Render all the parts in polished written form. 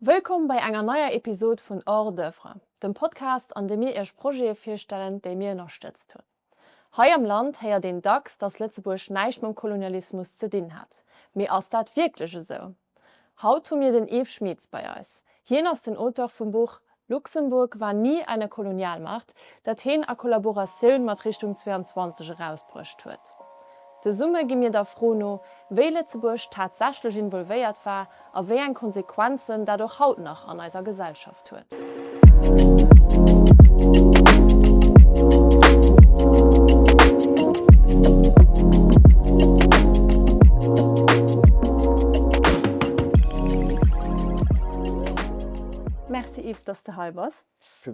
Wëllkomm bei enger neier Episod vun Hors d'oeuvre, dem Podcast an deem mir iech Projete virstellen, déi mir ënnerstëtzt hunn. Hei am Land héiert een dacks, dass Lëtzebuerg näischt mam Kolonialismus ze dinn hätt. Mee ass dat wierklech esou? Haut hu mir den Yves Schmieds bei eis. Hien ass den Auteur vum Buch Luxemburg war nie eine Kolonialmacht, dat heen a Kollaboratioun mat Richtung 22 erausbruecht huet. Zesumme gi mir der Fro no, wéi Lëtzebuerg tatsächlech involvéiert war a wéi eng Konsequenzen dat och haut nach an eiser Gesellschaft huet. Merci Yves, dass de hei bass.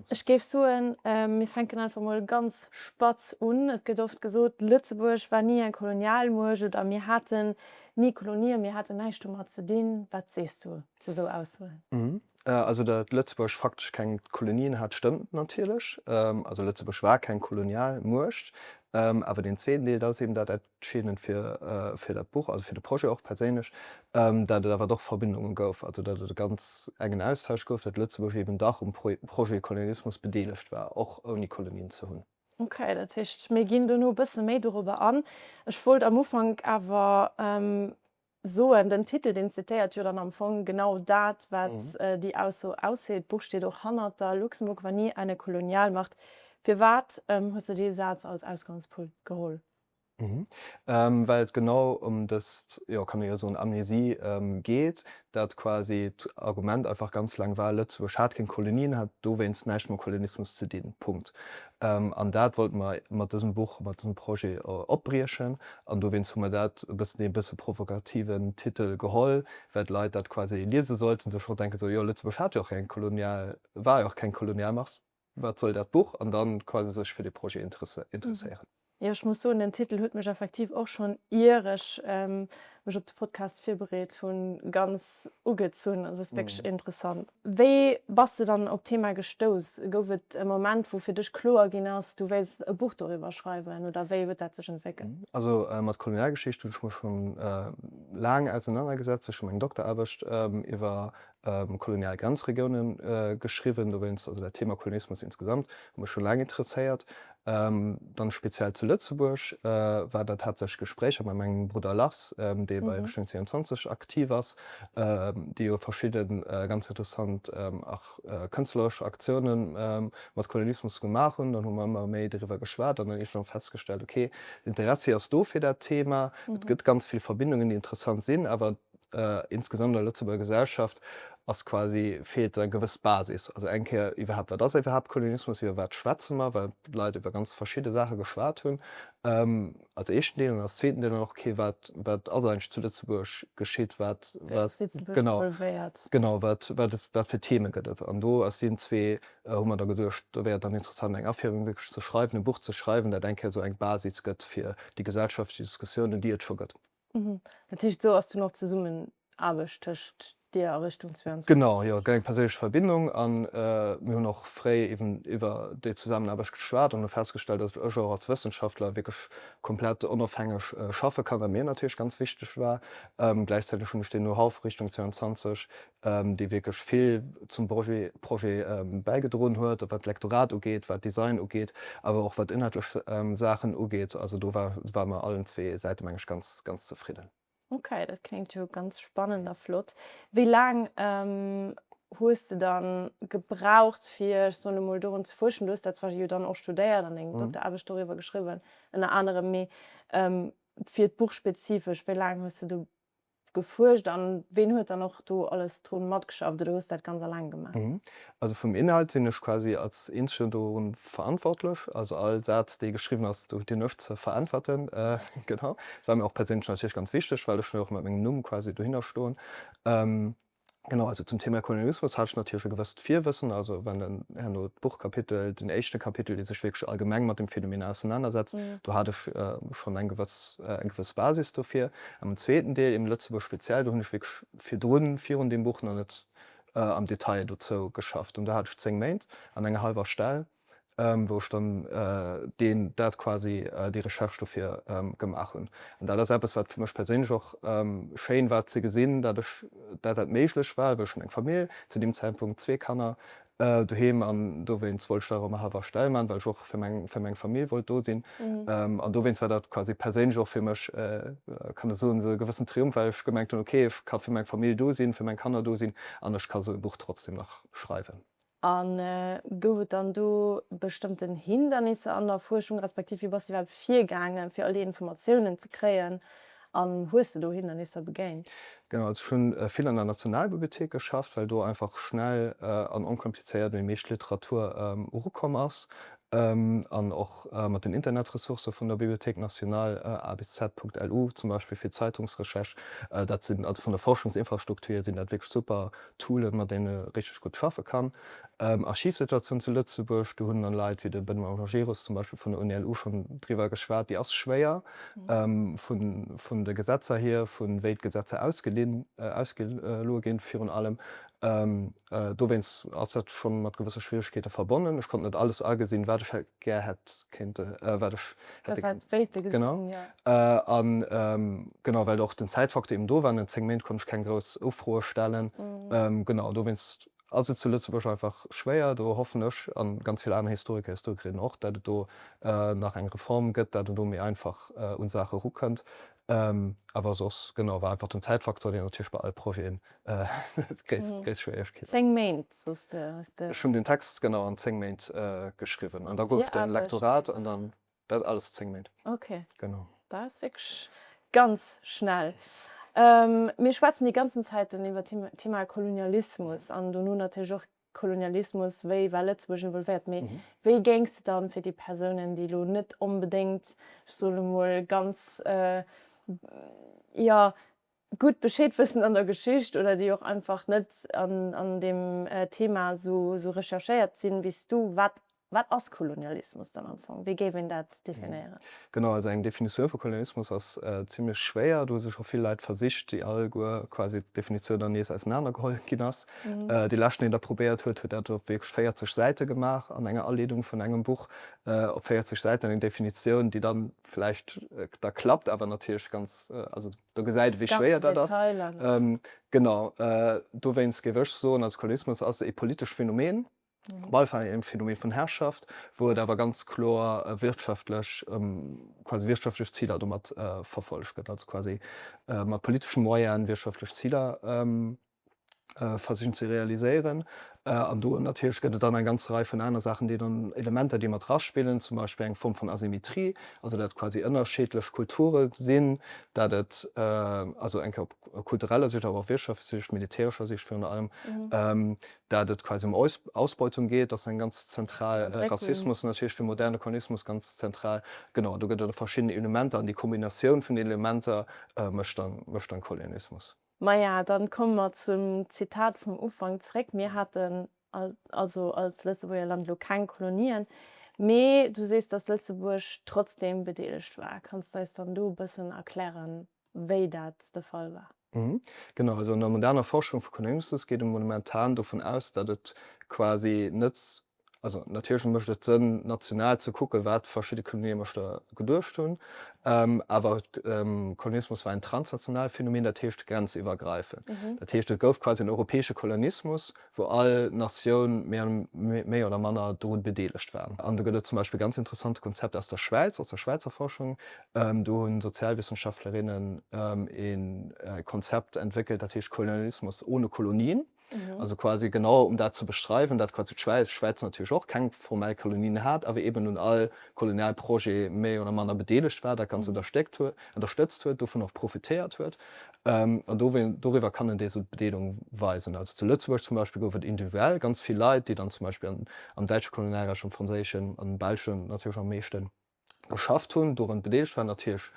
Ech géif soen, mir fänken einfach mol ganz spatz un. Et gëtt oft gesot, Lëtzebuerg war ni eng Kolonialmuecht oder mir haten ni Kolonien, mir haten näischt domat ze dinn. Wat sees du zu esou Aussoen? Also datt Lëtzebuerg faktesch keng Kolonien hat, stëmmt natierlech. Also Lëtzebuerg war keng Kolonialmuecht. Awer deen zweeten Deel, dat ass eben dat Entscheedend fir fir dat Buch, also fir de Projet och perséinlech, datt et awer doch Verbindunge gouf, also datt et e ganz engen Austausch gouf, datt Lëtzebuerg eben dach um Projet Kolonialismus bedeelegt war, och ouni Kolonien ze hunn. Ok, dat heescht mir ginn dono e bësse méi dorobber an. Ech wollt am Ufank awer soen, den Titel deen zitéiert jo dann am Fong genau dat wat déi Ausso ausseet. D'Buch steet och hannert der Luxemburg war nie eine Kolonialmacht. Firwat hues de dee Saz als Ausgangspunkt geholl? Well et genau ëm dëst, jo kann ee jo soen, Amnesie geet, dat quasi d'Argument einfach ganz laang war, Lëtzebuerg hat keng Kolonien, hat dowéinst näischt mam Kolonismus ze dinn, Punkt. An dat wollte mer mat dësem Buch, mat dësem Projet opbriechen. An dowéinst hu mer dat e bëssen, dee bësse provokativen Titel geholl, well d'Leit dat quasi liese sollten, sech och denken, sou, jo Lëtzebuerg hat jo och keng Kolonial, war jo och keng Kolonialmacht. Wat soll dat Buch? An dann quasi sech fir de Projet interesséieren. Jo, ech muss soen, den Titel huet mech effektiv och schonn ier ech mech op de Podcast virbereet hunn, ganz ugezunn. Also ass wierklech interessant. Wéi bass de dann op d'Thema gestouss? Gouf et e Moment, wou fir dech kloer ginn ass, du wéilst e Buch doriwwer schreiwen, oder wéi huet dat sech entwéckelt? Also mat Kolonialgeschicht hunn ech mech schonn laang ausenanergesetzt. Ech hu meng Dokteraarbecht iwwer kolonial Grenzregioune geschriwwen, dowéinst, also dat Thema Kolonialismus insgesamt huet mech scho laang interesséiert. Dann speziell zu Lëtzebuerg war dat haaptsächlech Gespréicher mat mengem Brudder Lars, dee bei Richtung 22 aktiv ass, déi jo verschidde ganz interessant och kënstleresch Aktioune mat Kolonialismus gemaach hunn. Dann hu mer ëmmer méi doriwwer geschwat an dann iergendwann festgestellt, okay, Interessi ass do fir dat Thema, et gëtt ganz vill Verbindungen, déi interessant sinn, awer Insgesamt an der Lëtzebuerger Gesellschaft ass quasi, feelt eng gewëss Basis. Also eng Kéier iwwerhaapt, wat ass iwwerhaapt Kolonialismus, iwwer wat schwätze mer, well d'Leit iwwer ganz verschidde Saache geschwat hunn, als éischten Deel. An als zweeten Deel dann och, okay, wat, wat ass eigentlech zu Lëtzebuerg geschitt, wat, wat, genau, genau, wat, wat, wat fir Theme gëtt et? An do aus deenen zwee hu mer da geduecht, do wär et dann interessant, eng Aféierung wierklech ze schreiwen, e Buch ze schreiwen, dat eng Kéier esou eng Basis gëtt fir déi gesellschaftlech Diskussiounen, déi et scho gëtt. Dat heescht, esou ass dunn och d'Zesummenaarbecht tëscht dir a Richtung 22? Genau, jo, et gëtt eng perséinlech Verbindung a mir hunn och fréi eben iwwer déi Zusammenaarbecht geschwat an hu festgestallt, datt ech och als Wëssenschaftler wierklech komplett onofhängeg schaffe kann, wat mir natierlech ganz wichteg war. Gläichzäiteg hunn ech deen Know-how vu Richtung 22, dee wierklech vill zum Projet bäigedroen huet, wat d'Lektorat ugeet, wat Design ugeet, awer och wat inhaltlech Saachen ugeet. Also do ware mer allen zwee Säite meng ech ganz, ganz zefridden. Ok, dat kléngt jo ganz spannend a flott. Wéi laang hues de dann gebraucht fir, ech soen emol, dorun ze fuerschen? Du hues dat zwar jo dann och studéiert an deng Dokteraarbecht doriwwer geschriwwen ënner anerem, mee fir d'Buch spezifesch, wéi laang hues de do Gefuerscht an ween huet dann och do alles drun matgeschafft oder hues dat ganz alleng gemaach? Also vum Inhalt sinn ech quasi als eenzegen dorun verantwortlech, also all Saz dee geschriwwen ass, do hunn ech ze veräntwerten, genau. Dat war mir och perséinlech natierlech ganz wichteg, well ech jo och mat mengem Numm quasi dohinner stoen. Genau, also zum Thema Kolonialismus hat ech natierlech e gewësst Virwëssen. Also wann dann herno d'Buchkapitel, den éischte Kapitel, dee sech wierklech allgemeng mat dem Phänomen ausenanersetzt, do hat ech schonn eng gewëss, eng gewëss Basis dofir. Am zweeten Deel, eben Lëtzebuerg speziell, do hunn ech wierklech virdrun, virun deem Buch nach net am Detail dozou geschafft. An do hat ech 10 Méint an enger hallwer Stell. wou ech dann deen, dat quasi, déi Recherche dofir gemaach hunn. An dat ass eppes, wat fir mech perséinlech och schéin war ze gesinn, dat ech, dat dat méiglech war, well ech hunn eng Famill, zu deem Zäitpunkt zwee Kanner doheem an dowéinst wollt ech dat och ëmmer hallwer stell man, well ech och fir meng, fir meng Famill wollt do sinn. An dowéinst war dat quasi perséinlech och fir mech, kann ech soen, esou e gewëssen Triumph, well ech gemengt hunn, okay, ech ka fir meng Famill do sinn, fir meng Kanner do sinn an ech ka sou e Buch trotzdem nach schreiwen. A gouf et dann do bestëmmten Hindernisser an der Fuerschung, respektiv wéi bass de iwwerhaapt virgaangen, fir all déi Informatiounen ze kréien? An hues de do Hindernisser begéint? Genau, also ech hunn vill an der Nationalbibliothéik geschafft, well do einfach schnell an onkomplizéiert un déi meescht Literatur erukomm ass. An och mat den Internetressourcë vun der Bibliothèque nationale, abz.lu zum Beispill fir Zeitungsrecherche, dat sinn, also vun der Forschungsinfrastruktur hier sinn dat wierklech super Toolen, mat deene ee richteg gutt schaffe kann. Archivsituatioun zu Lëtzebuerg, do hunn dann Leit wéi de Benoît Majerus zum Beispill vun der UNILU schonn driwwer geschwat, déi ass schwéier vun de Gesetzer hier, vu wéi d'Gesetzer ausgelinn, ausgelue ginn virun allem. Dowéinst ass dat schonn mat gewësse Schwieregkeete verbonnen. Ech konnt net alles agesinn, wat ech gär hätt kéinte, wat ech hätte kéinte. Genau. An genau, well och den Zäitfaktor eben do war, an den 10 Méint konnt ech keng grouss Ufroe stellen. Genau, dowéinst ass et zu Lëtzebuerg einfach schwéier. Do hoffen ech, a ganz vill aner Historiker, Historikerinnen och, datt et do nach eng Reform gëtt, datt een do méi einfach un Saache erukënnt. Awer soss, genau, war einfach den Zäitfaktor, deen natierlech bei all Projeten d'gréisst Schwieregkeet war. 10 Méint, soos de, hues de. Ech hunn den Text, genau, an 10 Méint geschriwwen. An da gouf den Lektorat an dann dat alles 10 Méint. Ok. Genau. Dat ass wierklech ganz schnell. Mir schwätzen déi ganzen Zäiten iwwer d'Thema Kolonialismus an dono natierlech och Kolonialismus, wéi war Lëtzebuerg involvéiert? Mee wéi géings de dann fir déi Persounen, déi elo net onbedéngt, ech soen elo mol, ganz, jo, gutt Bescheed wëssen an der Geschicht oder déi och einfach net an deem Thema esou recherchéiert sinn wéi s du, wat wat ass Kolonialismus dann am Fong? Wéi géif een dat definéieren? Genau, also eng Definitioun vu Kolonialismus ass zimlech schwéier. Do hu sech och vill Leit versicht, déi alleguer quasi d'Definitioun dann nees ausenanergeholl ginn ass. Dee leschten, deen dat probéiert huet, huet dat op wierklech 40 Säite gemaach an enger Aleedung vun engem Buch. Op 40 Säiten eng Definitioun, déi dann vläicht da klappt, awer natierlech ganz, also do gesäit ee wéi schwéier dat ass. Genau, dowéinst géif ech soen, also Kolonialismus ass e politescht Phänomen, op alle Fall e Phänomen vun Herrschaft, wou et awer ganz kloer wirtschaftlech, quasi wirtschaftlech Ziler domat verfollegt gëtt, also quasi mat politeschen Moyene wirtschaftlech Ziler versichen ze realiséieren. An do natierlech gëtt et dann eng ganz Rei vun aner Saachen, déi dann, Elementer, déi mat eraspillen, zum Beispill eng Form vun Asymmetrie, also dat quasi ënnerscheedlech Kulture sinn, dat et also eng Kéier op kultureller Sicht, awer och wirtschaftlecher Sicht, militärescher Sicht virun allem, dat et quasi ëm Ausbeutung geet, dat ass eng ganz zentral, Rassismus natierlech fir moderne Kolonialismus ganz zentral. Genau, do gëtt et verschidden Elementer an déi Kombinatioun vun den Elementer mécht dann, mécht dann Kolonialismus. Maja, dann komme mer zum Zitat vum Ufank zréck. Mir haten also als Lëtzebuerger Land elo keng Kolonien, mee du sees, dass Lëtzebuerg trotzdem bedeelegt war. Kanns du eis dann do e bëssen erklären, wéi dat de Fall war? Genau, also an der moderner Forschung vu Kolonialismus geet e momentan dovun aus, datt et quasi net Also natierlech mécht et Sënn, national ze kucken, wat verschidde Kolonialmeschter geduecht hunn. Awer Kolonialismus war en transnationaalt Phänomen, dat heescht grenziwwergräifend. Dat heescht, et gouf quasi en europäesche Kolonialismus, wou all Natioun méi oder manner dru bedeelegt war. An do gëtt et zum Beispill e ganz interessante Konzept aus der Schwäiz, aus der Schwäizer Forschung. Do hu Sozialwissenschaftlerinnen e Konzept entwéckelt, dat heescht Kolonialismus ohne Kolonien. Also quasi genau um dat ze bestreiwen, dat quasi d'Schwäiz, d'Schwäiz natierlech och keng formell Kolonien hat, awer eben un all Kolonialprojet méi oder manner bedeelegt war, dat Ganzt ënnerstéckt huet, ënnerstëtzt huet, dovun och profitéiert huet. An doriwwer kann en déi Bedeelung weisen. Also zu Lëtzebuerg zum Beispill gouf et individuell ganz vill Leit, déi dann zum Beispill an am däitsche Kolonialreich, am franséischen, an belschen natierlech am meeschten, geschafft hunn, dorun bedeelegt waren, natierlech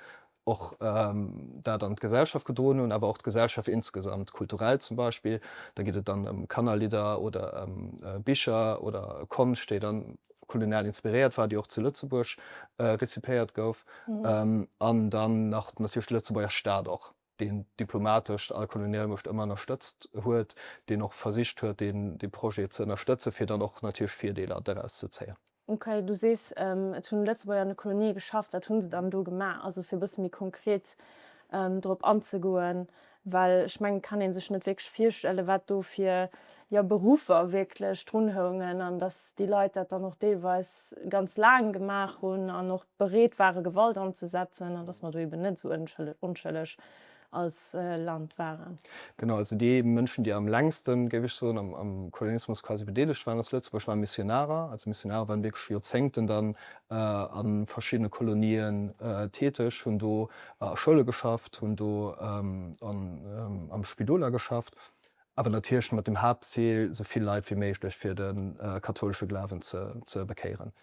och dat an d'Gesellschaft gedroen hunn, awer och d'Gesellschaft insgesamt, kulturell zum Beispill. Da geet et dann ëm Kannerlidder oder ëm Bicher oder Konscht, déi dann kolonial inspiréiert war, déi och zu Lëtzebuerg rezipéiert gouf. An dann nach natierlech de Lëtzebuerger Staat och, deen diplomatesch all Kolonialmuecht ëmmer ënnerstëtzt huet, deen och versicht huet, dee Projet ze ënnerstëtzen, fir dann och natierlech Virdeeler doraus ze zéien. Ok, du sees, et hunn Lëtzebuerger an de Kolonië geschafft. Wat hu se dann do gemaach? Also fir e bësse méi konkret drop anzegoen, well ech mengen, et kann ee sech net wierklech virstellen, wat do fir, jo, Beruffer wierklech drun houngen an datt déi Leit dat dann och deelweis ganz laang gemaach hunn an och bereet ware Gewalt anzesetzen an datt mer do eben net esou onschëlleg als Land waren. Genau, also déi Mënschen, déi am längsten, géif ech soen, am Kolonialismus quasi bedeelegt waren aus Lëtzebuerg, waren Missionarer. Also Missionare waren wierklech Joerzéngten dann a verschiddene Kolonien täteg, hunn do a Schoule geschafft, hunn do am Spidoler geschafft. Awer natierlech mat dem Haaptzil, esou vill Leit wéi méiglech fir de kathoulesche Glawen ze bekéieren.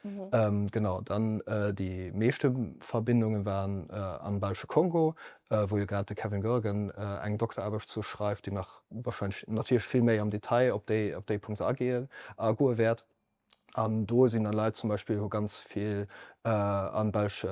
Genau, dann déi meeschte Verbindunge waren am belsche Kongo, wou jo grad de Kevin Goergen eng Dokteraarbecht zu schreift, déi nach wahrscheinlech natierlech vill méi am Detail op déi op déi Punkte agoe wäert. An do sinn dann Leit zum Beispill, hu ganz vill an belsche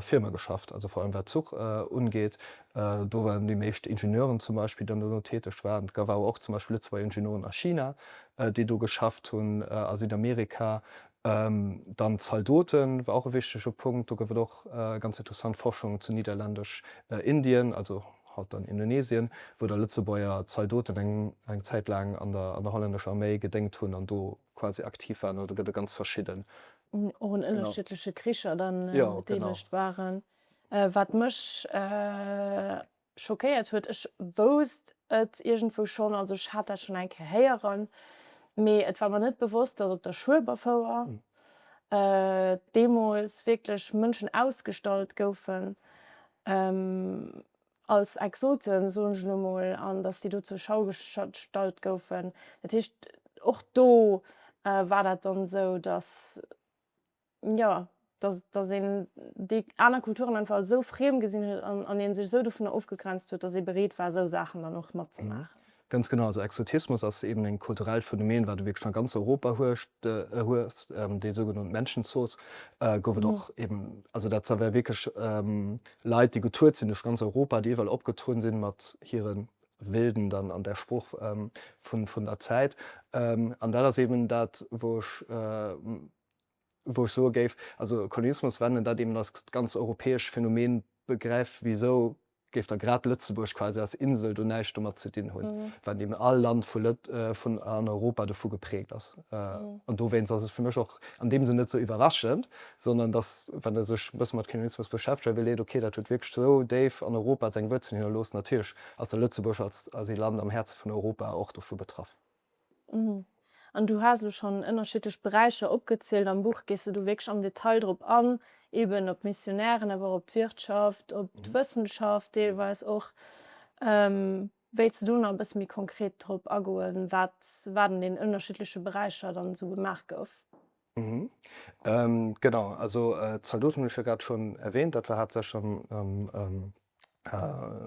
Firme geschafft, also vor allem wat Zuch ungeet. Do waren déi meescht Ingenieuren zum Beispill, déi dann dono täteg waren. Et gouf awer och zum Beispill Lëtzebuerger Ingenieuren a China, déi do geschafft hunn, a Südamerika. Dann d'Zaldoten war och e wichtege Punkt. Do gouf et och ganz interessant Forschungen zu Nidderländesch-Indien, also haut dann Indonesien, wou da Lëtzebuerger Zaldoten eng eng Zäit laang an der an der hollännescher Arméi gedéngt hunn an do quasi aktiv waren. Also do gëtt et ganz verschidden. Och un ënnerschiddleche Kricher dann bedeelegt waren. Wat mech schockéiert huet, ech wousst et iergendwou schonn, also ech hat dat schonn eng Kéier héieren, mee et war mer net bewosst, datt op der Schueberfouer deemools wierklech Mënschen ausgestallt goufen als Exoten, soen ech elo mol, an datt déi do zur Schau gestallt goufen. Dat heescht, och do war dat dann esou, datt, jo, datt, datt een déi aner Kulturen einfach als esou friem gesinn huet an, an ee sech esou dovunner ofgegrenzt huet, datt ee bereet war, esou Saachen dann och matzemaachen. Ganz genau, also Exotismus ass eben en kulturellt Phänomen, wat du wierklech an ganz Europa hues, déi sougenannt Menschenzooss gouf et och eben, also dat war wierklech Leit, déi getourt sinn duerch ganz Europa, déi iwwerall opgetrueden sinn mat hire Wilden dann an der Sprooch vun der Zäit. An dat ass eben dat, wou ech wou ech soe géif, also Kolonialismus, wenn en dat eben als ganz europäesch Phänomen begräift, wisou géif da grad Lëtzebuerg quasi als Insel do näischt domat ze dinn hunn, well eben all Land vu Lët vun an Europa dovu geprägt ass. An dowéinst ass et fir mech och an deem Sënn net sou iwwerraschend, sondern datt, wann e sech e bësse mat Kolonialismus beschäftegt, iwwerleet, okay, dat huet wierklech sou déif an Europa seng Wuerzelen hinnerlooss, natierlech ass da Lëtzebuerg als als ee Land am Häerze vun Europa och dovu betraff. An du has elo schonn ënnerschiddlech Beräicher opgezielt. Am Buch gees de do wierklech am Detail drop an, eben op d'Missionären, awer och op d'Wirtschaft, op d'Wëssenschaft deelweis och. Wéilts de do nach e bësse méi konkret drop agoen, wat wat an deenen ënnerschiddleche Beräicher dann esou gemaach gouf? Genau, also d'Zaldoten hunn ech jo grad schonn erwähnt, dat war haaptsächlech am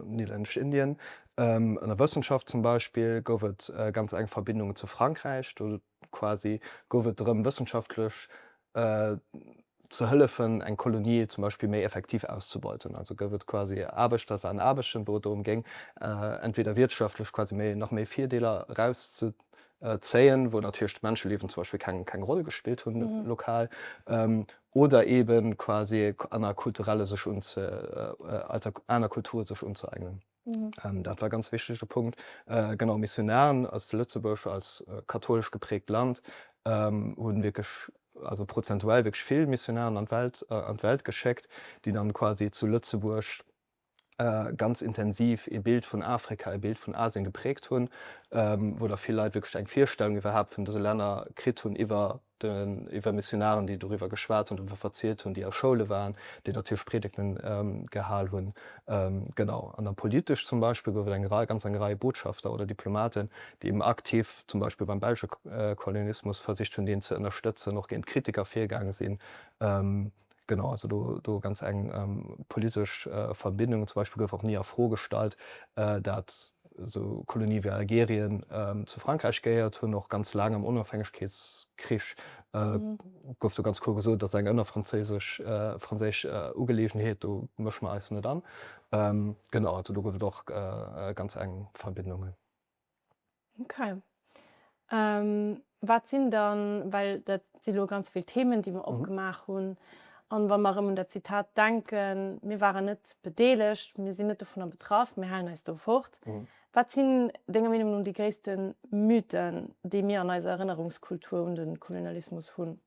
Nidderlännesch-Indien. An der Wëssenschaft zum Beispill gouf et ganz enk Verbindungen zu Frankräich. Do quasi gouf et drëm, wëssenschaftlech ze hëllefen, eng Kolonie zum Beispill méi effektiv auszebeuten. Also gouf et quasi Aarbecht, dat waren Aarbechten, wou et dorëm géing, entweder wirtschaftlech quasi méi, nach méi Virdeeler erauszezéien, wou natierlech d'Menscheliewen zum Beispill keng, keng Roll gespillt hunn lokal, oder eben quasi aner kulturelle sech unze, aner Kulture sech unzëeignen. Dat war ganz wichtege Punkt. Genau, Missionaren als Lëtzebuerg als kathoulesch geprägt Land hunn wierklech, also prozentuell wierklech vill Missionaren an d'Welt an d'Welt geschéckt, déi dann quasi zu Lëtzebuerg ganz intensiv ee Bild vun Afrika, ee Bild vun Asien geprägt hunn, wou da vill Leit wierklech eng Virstellung iwwerhaapt vun dëse Länner kritt hunn iwwer den iwwer Missionaren, déi doriwwer geschwat hunn, doriwwer verzielt hunn, déi a Schoule waren, déi natierlech Predigten gehal hunn. Genau. An da politesch zum Beispill gouf et eng Rei, ganz eng Rei Botschafter oder Diplomaten, déi eben aktiv zum Beispill beim belsche Kolonialismus versicht hunn, deen ze ënnerstëtzen, och géint Kritiker virgaange sinn. Genau, also do do ganz eng politesch Verbindung. Zum Beispill gouf och ni a Fro gestallt, dat esou Kolonie wéi Algerien zu Frankräich gehéiert hunn. Och ganz laang am Onofhängegkeetskrich gouf do ganz kloer gesot, dat ass eng ënnerfranséisesch franséisch Ugeleegenheet, do mësche mer eis net an. Genau, also do gouf et och ganz eng Verbindungen. Ok. Wat sinn dann, well dat si lo ganz vill Themen, déi mer opgemaach hunn, an wa mer erëm un dat Zitat denken, mir waren net bedeelegt, mir sinn net dovunner betraff, mir halen eis do fort, wat sinn denger Meenung no déi gréisste Mythen, déi mir an eiser Erënnerungskultur un de Kolonialismus hunn?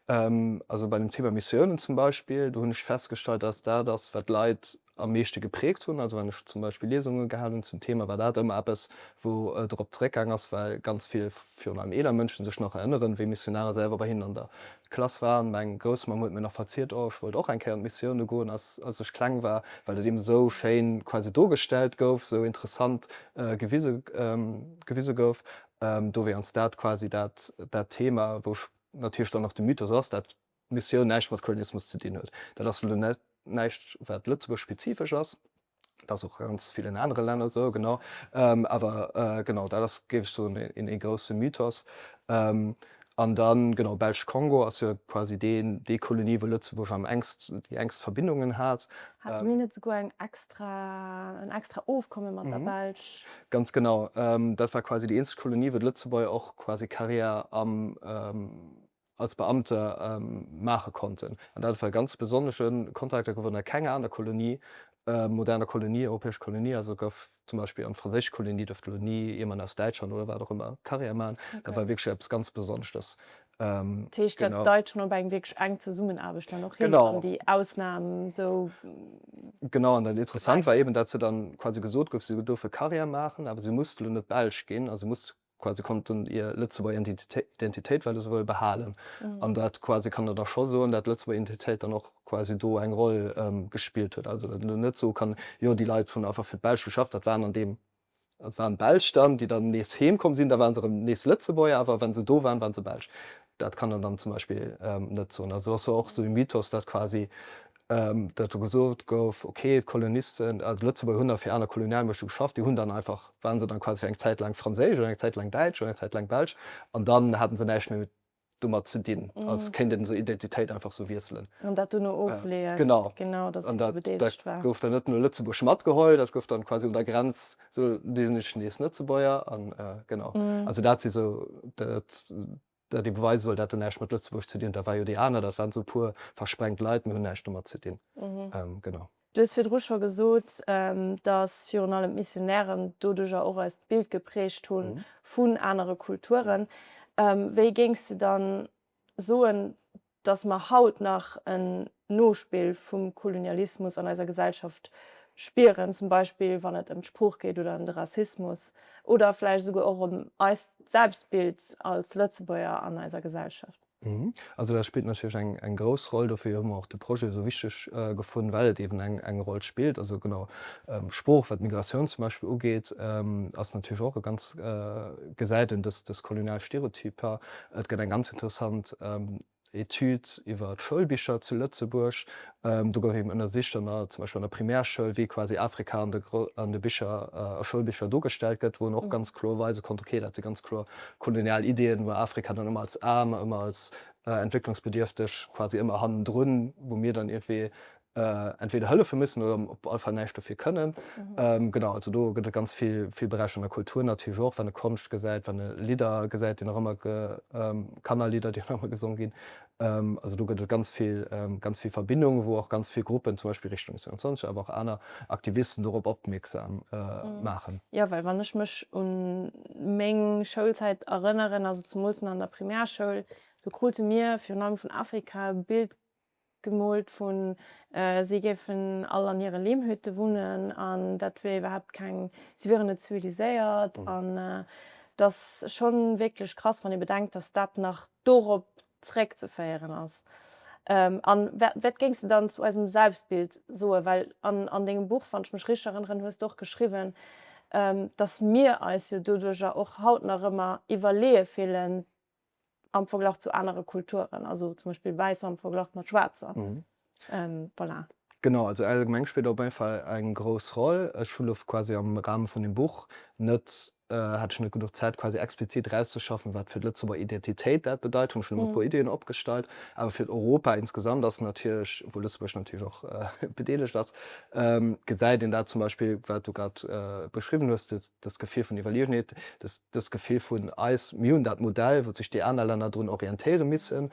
Also bei dem Thema Missiounen zum Beispill, do hunn ech festgestallt, dass dat ass, wat d'Leit am meeschte gepräägt hunn. Also wann ech zum Beispill Liesunge gehal hunn zum Thema, war dat ëmmer eppes, wou drop zeréckgaang ass, well ganz vill, virun allem eeler Mënschen, sech nach erënneren, wéi Missionare selwer bei hinnen an der Klass waren. Meng Groussmamm huet mir nach verzielt, oh ech wollt och eng Kéier an d'Missioune goen, als ech kleng war, well dat eben esou schéin quasi dogestellt gouf, esou interessant gewise gewise gouf. Dofir ass dat quasi dat dat Thema, wou ech natierlech dann och de Mythos ass, dat d'Missioun näischt mat Kolonialismus ze dinn huet. Dat ass elo net näischt wat Lëtzebuerg-spezifesch ass, dat ass och a ganz villen anere Länner esou, genau. Awer genau, dat ass, géif ech soen, een ee grousse Mythos. An dann, genau, Belsch-Kongo ass jo quasi deen, déi Kolonie, wou Lëtzebuerg am engst, déi enkst Verbindungen hat. Hate mir net souguer eng extra, en extra Ofkomme mat der Belsch? Ganz genau. Dat war quasi déi eenzeg Kolonie, wou d'Lëtzebuerger och quasi Carrière am, als Beamte maache konnten. An dat war e ganz besonnesche Kontrakt, dat gouf an kenger aner Kolonie, moderner Kolonie, europäescher Kolonie, also gouf zum Beispill an d'franséisch Kolonie duerft elo ni jemand aus Däitschland oder wat och ëmmer Carrière maachen. Dat war wierklech eppes ganz Besonneschtes. Dat heescht, dat deit schonn op eng wierklech enk Zesummenaarbecht dann och hin an déi Ausnam esou. Genau, an dat Interessant war eben, dat se dann quasi gesot gouf, si duerfe Carrière maachen, awer si musste elo net Belsch ginn, also si musste quasi konnten hir Lëtzebuerger Identitéit, well esou wëll, behalen. An dat quasi kann der da scho soen, dat d'Lëtzebuerger Identitéit dann och quasi do eng Roll gespillt huet. Also dat een elo net soe kann, jo déi Leit hunn einfach fir d'Belsch geschafft, dat waren an deem, dat waren Belsch dann, déi dann nees heem komm sinn, da waren se erëm nees Lëtzebuerger, awer wa se do waren, waren se Belsch. Dat kann der dann zum Beispill net soen. Also ass och esou e Mythos, dat quasi dat do gesot gouf, ok, d'Kolonisten, also d'Lëtzebuerger hunn da fir aner Kolonialmuechte geschafft, déi hunn dann einfach, waren se dann quasi fir eng Zäit laang franséisch oder eng Zäit laang däitsch oder eng Zäit laang belsch an dann haten se näischt méi domat ze dinn, als kéint een esou Identitéit einfach sou wiesselen. An dat dono ofleeën. Genau. Genau, datt een do bedeelegt war. An dat gouf dann net no Lëtzebuerg matgeholl, dat gouf dann quasi un der Grenz sou, déi sinn nees Lëtzebuerger an genau. Also dat si sou dat. Dat ee beweise soll, dat huet näischt mat Lëtzebuerg ze dinn, dat war jo déi aner, dat waren esou e puer versprengt Leit, mir hunn näischt domat ze dinn. Genau. Du hues virdru scho gesot, datt virun allem d'Missionären doduercher och eist Bild geprägt hu vun anere Kulturen. Wéi géings de dann soen, datt mer haut nach en Nospill vum Kolonialismus an eiser Gesellschaft spieren, zum Beispill wann et ëm d'Sprooch geet oder ëm de Rassismus oder vläicht esouguer och ëm eist Selbstbild als Lëtzebuerger an eiser Gesellschaft. Also dat spillt natierlech eng eng grouss Roll. Dofir hu mer och de Projet esou wichteg gefonnt, well et eeben eng eng Roll spillt. Also genau, Sprooch, wat d'Migratioun zum Beispill ugeet, ass natierlech och e ganz, gesäit een dës dës kolonial Stereotyper. Et gëtt eng ganz interessant Etüd iwwer d'Schoulbicher zu Lëtzebuerg. Do gouf eben ënnersicht an der, zum Beispill an der Primärschoul, wéi quasi Afrika an de an de Bicher, a Schoulbicher dogestellt gëtt, wou een och ganz kloer weise konnt, okay, dat si ganz kloer kolonial Ideeën, wou Afrika dann ëmmer als aarm, ëmmer als entwécklungsbedierfteg quasi ëmmer hannendrun, wou mir dann iergendwéi entweder hëllefe müssen oder op alle Fall näischt dofir kënnen. Genau, also do gëtt et ganz vill, vill Beräicher an der Kultur natierlech och, wann e Konscht gesäit, wann e Lidder gesäit, déi nach ëmmer ge, Kannerlidder, déi nach ëmmer gesong ginn. Also do gëtt et ganz vill, ganz vill Verbindungen, wou och ganz vill Gruppen, zum Beispill Richtung 27, awer och aner Aktivisten dorop opmierksam maachen. Jo, well wann ech mech un meng Schoulzäit erënneren, also zemools an der Primärschoul, do krute mir virun allem vun Afrika e Bild Gemoolt vun si géifen all an hire Lehmhütte wunnen an dat wier iwwerhaapt keng, si wieren net ziviliséiert an et ass schonn wierklech krass, wann ee bedenkt, datt dat nach dorop zréckzeféieren ass. An wat géings de dann zu eisem Selbstbild soen? Well an an dengem Buch, wann ech mech richteg erënneren, hues de och geschriwwen, datt mir eis jo doduercher och haut nach ëmmer iwwerleeë fillen, am Verglach zu anere Kulturen, also zum Beispill Wäisser am Verglach mat Schwaarzer. Voilà. Genau, also allgemeng spillt op alle Fall eng grouss Roll. Ech hunn elo quasi am Rahme vun dem Buch net. hat ech net genuch Zäit quasi explizit erauszeschaffen, wat fir d'Lëtzebuerger Identitéit dat bedeit. Hunn ech nëmmen e puer Iddien opgestallt. Awer fir Europa insgesamt ass natierlech, wou Lëtzebuerg natierlech och bedeelegt ass, gesäit een dat zum Beispill, wat du grad beschriwwen hues, dëst Gefill vun Iwwerliegenheet, dëst Gefill vun eis, mir hunn dat Modell, wou sech déi aner Länner drun orientéiere missen.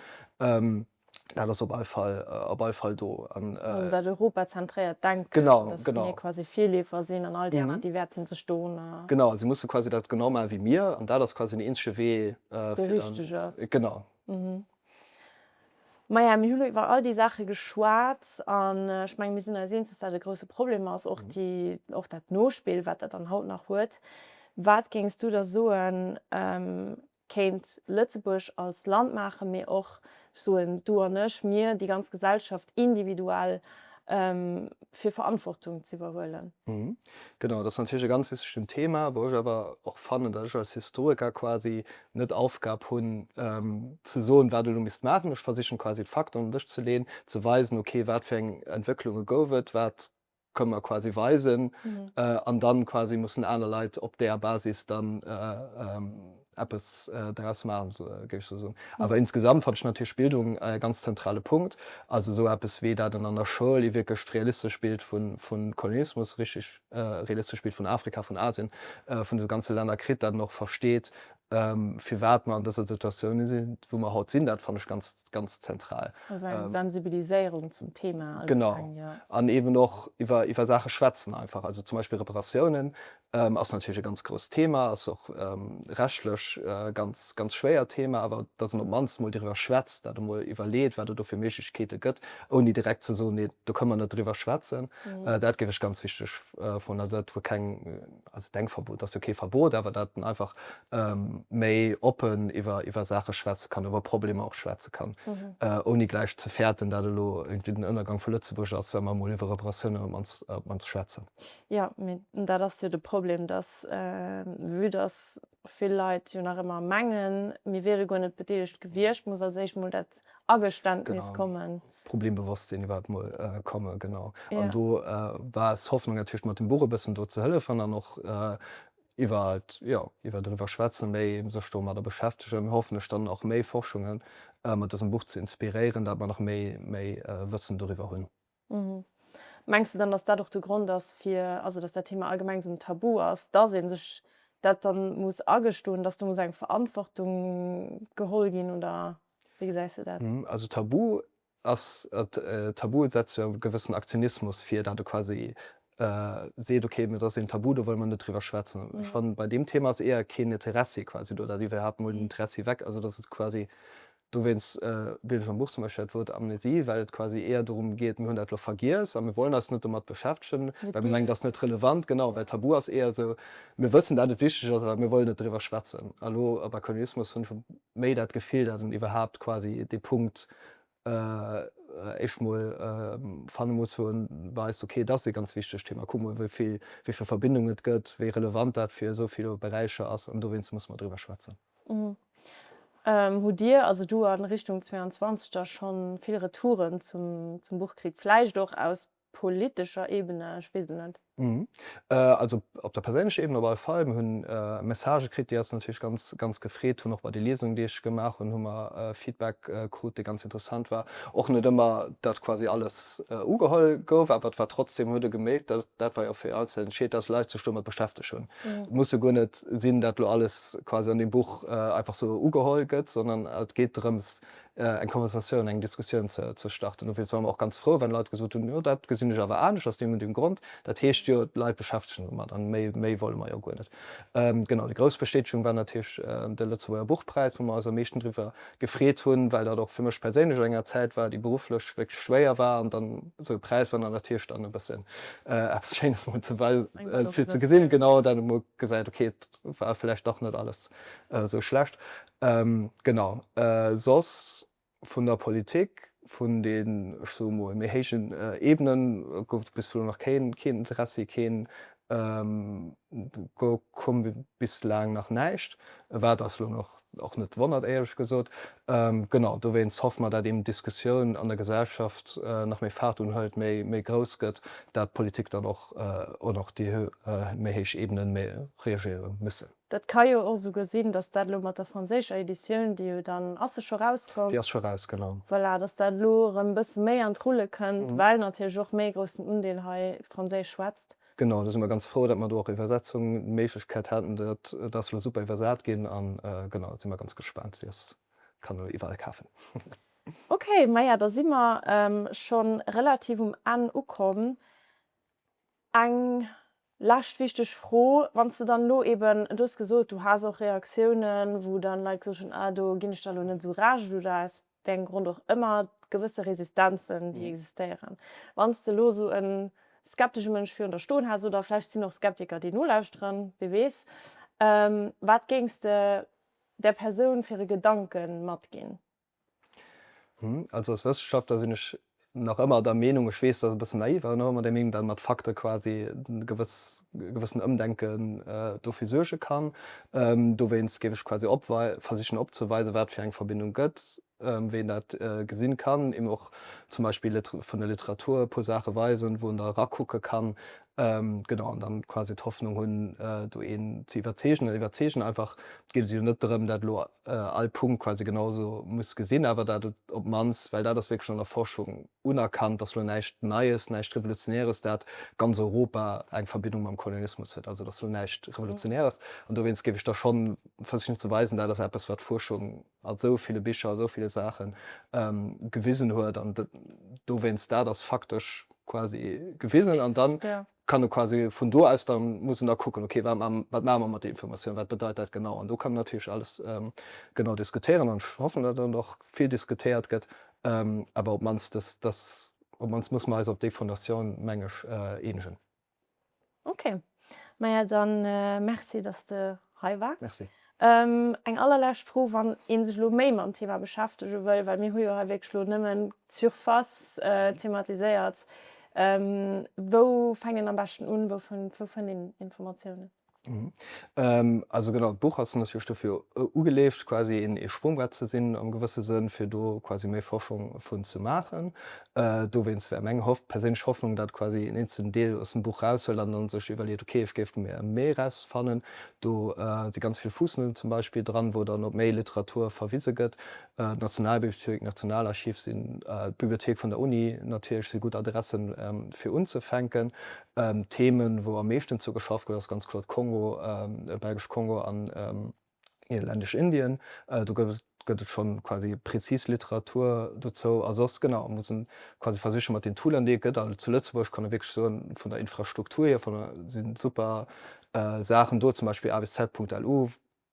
Dat ass op all Fall, op all Fall do. An. Also dat europazentréiert Denken, genau, dass genau. mir quasi Virleefer sinn an all déi aner, déi wäerten sech do. Genau, si musse quasi dat genau maache wéi mir an dat ass quasi den eenzege Wee, fir dann. Dee richteg ass. Genau. Maja, mir hu lo iwwer all déi Saache geschwat an ech mengen, mir sinn eis eens, dass dat e grousse Problem ass, och déi, och dat Nospill, wat dat dann haut nach huet. Wat géings du da soen, kéint Lëtzebuerg als Land maachen, mee och, ech soen du an ech, mir, déi ganz Gesellschaft individuell, fir Verantwortung z'iwwerhuelen? Genau, dat ass natierlech e ganz wichtegen Thema, wou ech awer och fannen, datt ech als Historiker quasi net d'Aufgab hunn, ze soen, wat ee elo misst maachen. Ech versichen quasi d'Fakten op den Dësch ze leeën, ze weisen, okay, wat fir eng Entwécklunge gouf et, wat kënne mer quasi weisen, an dann quasi mussen aner Leit op där Basis dann eppes draus maachen, géif ech esou soen. Awer insgesamt fannen ech natierlech Bildung e ganz zentrale Punkt. Also esou eppes wéi dat en an der Schoul ee wierklecht realistesch Bild vu Kolonialismus, richteg realistesch Bild vun Afrika, vun Asien, vun de ganze Länner kritt, dat en och versteet, firwat mer an dëser Situatioun sinn, wou mer haut sinn, dat fannen ech ganz, ganz zentral. Also eng Sensibiliséierung zum Thema allgemeng, jo. Genau. An eeben och iwwer, iwwer Saache schwätzen einfach. Also zum Beispill Reparatiounen ass natierlech e ganz grousst Thema, ass och rechtlech e ganz, ganz schwéiert Thema, awer datt een op d'mannst emol driwwer schwätzt, dat emol iwwerleet, wat et do fir Méiglechkeete gëtt, ouni direkt ze soen, nee, do kënne mer net driwwer schwätzen, dat géif ech ganz wichteg fannen. Also dat huet keng also Denkverbot ass jo kee Verbot, awer datt en einfach méi oppen iwwer iwwer Saache schwätze kann, iwwer Problemer och schwätze kann, ouni gläich ze fäerten, dat elo iergendwéi den Ënnergang vu Lëtzebuerg ass, wa mer emol iwwer Reparatiounen op d'mannst op d'mannst schwätzen. Jo, mee dat ass jo de Problem, datt, vue datt vill Leit jo nach ëmmer mengen, mir wiere guer net bedeelegt gewiescht, muss als éischt mol dat Ageständnis kommen. Problembewosstsinn iwwerhaapt mol kommen, genau. An do war eis Hoffnung natierlech mat dem Buch e bëssen do ze hëllefen an och iwwer, jo, iwwer driwwer schwätzen, méi sech domadder beschäftegen, hoffentlech dann och méi Forschunge mat dësem Buch ze inspiréieren, dat mer nach méi, méi Wëssen doriwwer hunn. Mengs de dann, dass dat och de Grond ass fir, also dass dat Thema allgemeng esou en Tabu ass, dass ee sech dat dann muss agestoen, dass do muss eng Verantwortung geholl ginn, oder wéi gesäis de dat? Also Tabu ass, Tabu setzt jo e gewëssen Aktionismus vir, dat e quasi seet, okay, dat ass een Tabu, do wëlle mer net driwwer schwätzen. Ech fannen, bei deem Thema ass éier keen Interessi quasi do, dat iwwerhaapt mol den Interessi weckt, also dass et quasi Dowéinst wielen ech am Buch zum Beispill dat Wuert Amnesie, well et quasi eher dorëm geet, mir hunn dat elo vergiess a mir wollen eis net domat beschäftegen, well mir mengen, dat ass net relevant. Genau, well Tabu ass eher esou, mir wëssen, dat et wichteg ass, awer mir wollen net driwwer schwätzen. A lo bei Kolonialismus hunn ech méi dat Gefill, dat en iwwerhaapt quasi dee Punkt éischt mol fanne muss, wou en weist, okay, dat ass e ganz wichtegt Thema, kuck mol, wéi vill, wéi vill Verbindung et gëtt, wéi relevant dat fir esou vill Beräicher ass an dowéinst musse mer driwwer schwätzen. Hutt Dir, also du a Richtung 22, da scho vill Retouren zum Buch kritt? Vläicht och aus politescher Ebene, ech weess et net. Also op der perséinlecher Ebene op alle Fall. Mir hunn Messagë kritt, déi eis natierlech ganz, ganz gefreet hunn. Och bei de Liesungen, déi ech gemaach hunn, hu mer Feedback krut, dee ganz interessant war. Och net ëmmer, datt quasi alles ugeholl gouf, awer et war trotzdem, huet e gemierkt, dat dat war jo fir eis entscheet, datt Leit sech domat beschäftegt hunn. Et muss jo guer net sinn, dat lo alles quasi an deem Buch einfach sou ugeholl gëtt, sondern et geet drëms, eng Konversatioun, eng Diskussioun ze starten. Dofir ware mer och ganz frou, wann Leit gesot hunn, jo dat gesinn ech awer anescht aus deem und deem Grond. Dat heescht jo, d'Leit beschäftegen sech domat an méi, méi wolle mer jo guer net. Genau, déi grouss Bestätegung war natierlech de Lëtzebuerger Buchpräis, wou mer eis am meeschten driwwer gefreet hunn, well dat och fir mech perséinlech an enger Zäit war, déi berufflech wierklech schwéier war an dann esou e Präis war dann natierlech dann e bëssen eppes Schéines mol ze fir ze gesinn, genau, dat ee mol gesäit, okay, et war vläicht dach net alles esou schlecht. Genau, soss vun der Politik, vun den, ech soe mol, méi héijen Ebenen gouf et bis elo nach keen Interessi, keen, do koum bis laang nach näischt, wat eis elo nach och net wonnert, éierlech gesot. Genau, dowéinst hoffe mer, dat eben d'Diskussioun an der Gesellschaft nach méi Faart unhëlt, méi, méi grouss gëtt, dat d'Politik dann och, und och déi méi héich Ebenen méi reagéiere müssen. Dat ka jo och esouguer sinn, datt dat elo mat der franséischer Editioun, déi jo dann, ass se scho rauskomm? Déi ass scho raus, genau. Voilà, datt dat elo erëm e bësse méi an d'Rulle kënnt, well natierlech och méi e groussen Undeel hei Franséisch schwätzt. Genau, do si mer ganz frou, datt mer do och Iwwersetzung d'Méiglechkeet haten. Dat ass elo super iwwersat ginn an genau, do si mer ganz gespaant. Déi ass, kann een elo iwwerall kafen. Ok, maja, da si mer scho relativ um Enn ukomm. Eng lescht wichteg Fro, Wann s de dann elo eben, du hues gesot, du has och Reaktiounen, wou dann Leit gesot hunn, ah do ginn ech der elo net esou Recht oder aus wéi engem Grond och ëmmer, gewësse Resistenzen, déi existéieren. Wann s de elo esou e skeptesche Mënsch virun der stoen häss, oder vläicht sinn och Skeptiker, déi nolauschteren, wie weess, wat géings de där Persoun fir e Gedanke matginn? Also als Wëssenschaftler sinn ech nach ëmmer der Meenung, ech weess, dat ass e bëssen naiv, awer nach ëmmer der Meenung, datt mat Fakte quasi e gewëss, e gewëssen Ëmdenken dofir suerge kann. Dowéinst géif ech quasi opwei versichen opzeweisen, wat fir eng Verbindung gëtt, wéi een dat gesinn kann, eben och zum Beispill vun der Literatur e puer Saache weisen, wou en da erakucke kann, Genau, an dann quasi d'Hoffnung hunn, do een ze iwwerzeegen. An iwwerzeegen einfach, et geet et jo net drëm, dat elo all Punkt quasi genau esou muss gesinn, awer dat et op d'mannst, well dat ass wierklech an der Forschung unerkannt, dass elo näischt Neies, näischt Revolutionäres, dat ganz Europa eng Verbindung mam Kolonialismus huet. Also dat ass elo näischt Revolutionäres. An dowéinst géif ech da schonn versichen ze weisen, dat ass eppes, wat d'Fuerschung a sou ville Bicher, a sou ville Saache gewisen huet an dowéinst dat ass faktesch quasi gewisen an dann kann e quasi vun do aus dann muss en da kucken, okay wat wat maache mer mat där Informatioun, wat bedeit dat genau an do kann en natierlech alles genau diskutéieren an ech hoffen, datt dann och vill diskutéiert gëtt, awer op d'mannst dass dass op d'mannst muss mer eis op déi Fondatioun meng ech eenegen. Ok, maja dann merci dass de hei waars. Merci. Eng allerlescht Fro, wann een sech elo méi mam Thema beschäftege wëll, well mir hu jo hei wierklech elo nëmmen d'Surface thematiséiert, wou fänkt een am beschten un, wou fënnt een Informatiounen? Also genau, d'Buch ass natierlech dofir ugeluecht, quasi een ee Sprungbrett ze sinn am gewësse Sënn, fir do quasi méi Forschung vun ze maachen. Dowéinst wär meng Hoff, perséinlech Hoffnung, datt quasi een eenzelnen Deel aus dem Buch raushëlt an dann sech iwwerleet, ok, ech géif mir méi erausfannen. Do si ganz vill Fuussnouten zum Beispill dran, wou dann op méi Literatur verwise gëtt. D'Nationalbibliothéik, d'Nationalarchiv sinn, d'Bibliothéik vun der Uni natierlech si gutt Adressen, fir unzefänken. Themen, wou am meeschten zu geschafft gëtt, ass ganz kloer d'Kongo, Belgesch Kongo an Niederländesch Indien. Do gëtt et gëtt et schonn quasi prezis Literatur dozou. A soss, genau, muss en quasi versichen, mat den Toolern, déi et gëtt, an zu Lëtzebuerg kann e wierklech soen, vun der Infrastruktur hier, vun der, sinn super Saachen do, zum Beispill absz.lu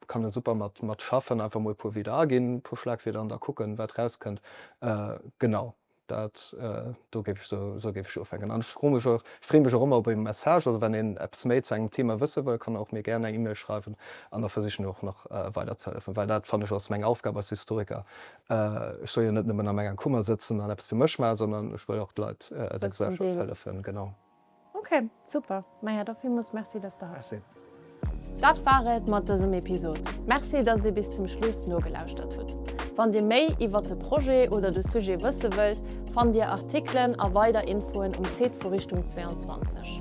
kann e super mat mat schaffen, einfach mol e puer Wieder aginn, e puer Schlagwierder an da kucken, wat rauskënnt. Genau. Dat do géif ech sou, sou géif ech ufänken. An ech froe mech och, ech freeë mech och ëmmer op e Message, also wann een eppes méi zu engem Thema wësse wëll, kann en och mir gären eng E-Mail schreiwen an da versichen ech och nach weider ze hëllefen, well dat fannen ech ass meng Aufgab als Historiker. Ech soll jo net nëmmen a menger Kummer sëtzen an eppes fir mech maachen, sondern ech wëll och d'Leit, der Gesellschaft hëllefen, genau. Ok, super. Maja, da villmools Merci, dass de hei waars. Dat war et mat dësem Episod. Merci, dass dir bis zum Schluss nogelauschtert hutt. Wann dir méi iwwert de Projet oder de Sujet wësse wëllt, fannt dir Artikelen a weider Infoen um Site vu Richtung 22.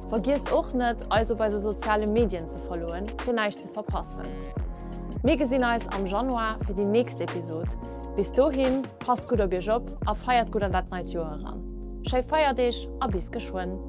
Vergiesst och net, eis op eise soziale Medien ze followen, fir näischt ze verpassen. Mir gesinn eis am Januar fir déi nächst Episod. Bis dohin, passt gutt op iech op a feiert gutt an dat neit Joer eran. Schéi Feierdeeg a bis geschwënn!